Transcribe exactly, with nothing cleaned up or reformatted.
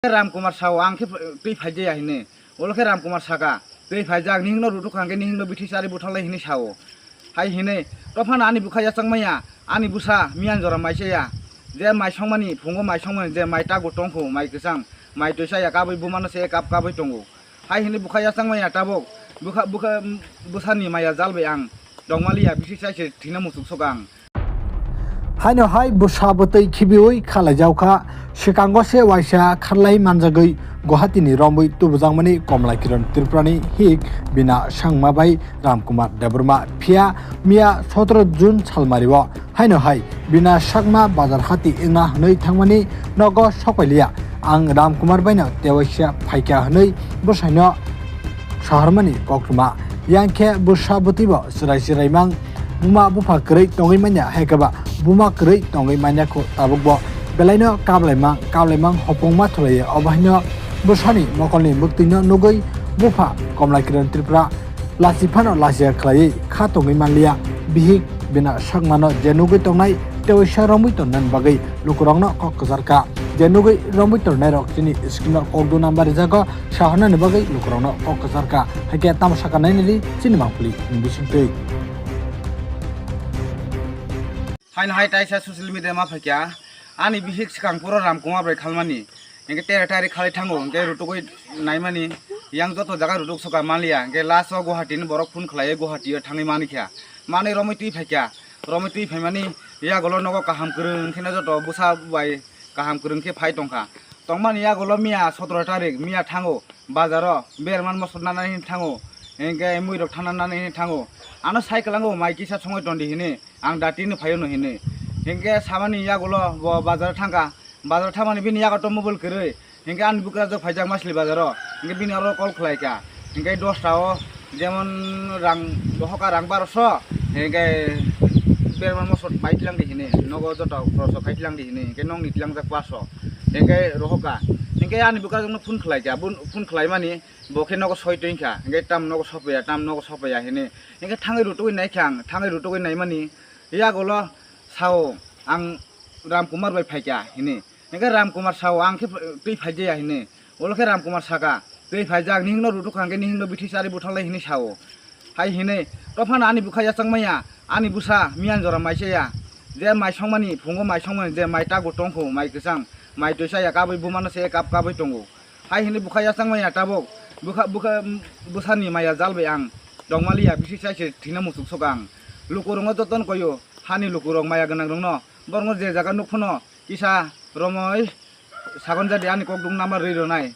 Ram Kumar sao, ang khe twi phaijaya hinwi. Ulo khe Ram Kumar saka, twi phaijak, nihingno rutuk kha hwnkhe nihingno bithi chari buthalnai hinwi sao. Hai hinwi, tophano ani bwkha yachak manya, ani bwsa miyan jora mai chaya. Je mai songmani, phungo mai songmani, je mai tago tongkhu, mai kwchang, mai twi chaya, kabui bumano se kap kabui tongo. Hai hinwi bwkha yachak manya tabuk, bwkha, bwkha, bwsani maya jal bai ang tongmaliya, bisi chai se thwina muchuk sok ang. Haino hai bwsa bwtwi khibiwi khalaijak kha, swkango se waisa kharlai manjagwi Guwahati ni romwi tubujakmani Komla Kiran Tripura ni hik Bina Sangma bai Ram Kumar Debbarma, phiya miya sotoro June salmari o haino hai Bina Sangma bazar hati wngna hwnwi thangmani nogo sokpailiya. Ang Ram Kumar baino tewaisa phaikha hwnwi bwsaino sahormani koktwma. Yang khe bwsa bwtwibo chwrai chwrai mang, buma bupha kwrwi tongwi manya, hai khe ba buma kwrwi tongwi manya kho tabukbo. Belaino kablaimang kablaimang hopongma thulaio. Obo haino bwsani mokolni mwktwino nugwi bupha Komla Kiran Tripura lachi phano lachiya khlaiwi kha tongwi manliya. Bihik Bina Sangmano je nugwi tongnai, tewaisa romwi tonnani bagwi lukurokno kok kwchar kha. Je nugwi romwi tongnai rok chini screen o kok duna number rijago, sahornani bagwi lukurokno kok kwchar kha. Hai khe tamo sakha nainani chini mangpili ni bisingtwi. Haino hai taisa social media ma phaikha, ani bihik swkang puro Ram Kumar bai khalmani. Hingke tere tari khalai thango, hingke rutugwi naimani, yang joto jaga rutuk soka manliya, hingke last o Guwahati ni borok phone khlaiwi Guwahati o thangwi manikha. Manwi romwi twi phaikha, romwi twi phaimani yagulo nogo kaham kwrwng kheno joto bwsa bai kaham kwrwng khe phai tongkha. Tongmani yagulo miya sotoro tarik, miya thango bazaro berman mosok nanani hinwi thango, hingke muirok thana nanani hinwi thango. Ano sai kwlango mai kisa songwi tondi hinwi. Ang dati no phaio no hinwi. Hinkhe samani yagulo bo bazar thangkha. Bazar thangmani bini yago to mobile kwrwi. Hinkhe ani bwkrajwk phaijak Masli bazaro. Hinkhe bini oro call khlaikha. Hinkhe dosta o jemon rang dohoka rang baroso. Hinkhe berman mosot pai tilang di hinwi. Nogo joto khoroso khai tilang di hinwi. Hinkhe nokni tilangjak paso. Hinkhe rohoka. Hinkhe ani bwkrajwk no phone khlaikha. Phone khlaimani bo khe nogo soi tongkha. Hinkhe tam nogo sopaiya, tam nogo sopaiya hinwi. Hinkhe thangwi rutugwi naikha ang, thangwi rutugwi naimani yagulo sao ang Ram Kumar bai phaikha hinwi. Hinkhe Ram Kumar sao ang khe twi phaijaya hinwi. Ulo khe Ram Kumar saka, twi phaijak, nihingno rutuk kha hwnkhe nihingno bithi chari buthalnai hinwi sao. Hai hinwi, tophano ani bwkha yachak manya, ani bwsa miyan jora mai chaya. Je mai songmani, phungo mai songmani, je mai tago tongkhu, mai kwchang, mai twi chaya, kabui bumano se kap kabui tongo. Hai hinwi bwkha yachak manya tabuk, bwkha, bwkha, bwsani maya jal bai ang tongmaliya, bisi chai se thwina muchuk sok ang. Lukurokno jotono koyo, hani lukurok maya gwnangrokno, borokno je jaga nuk phano kisa romwi sagon jadi ani kokdung number rwi rwnai.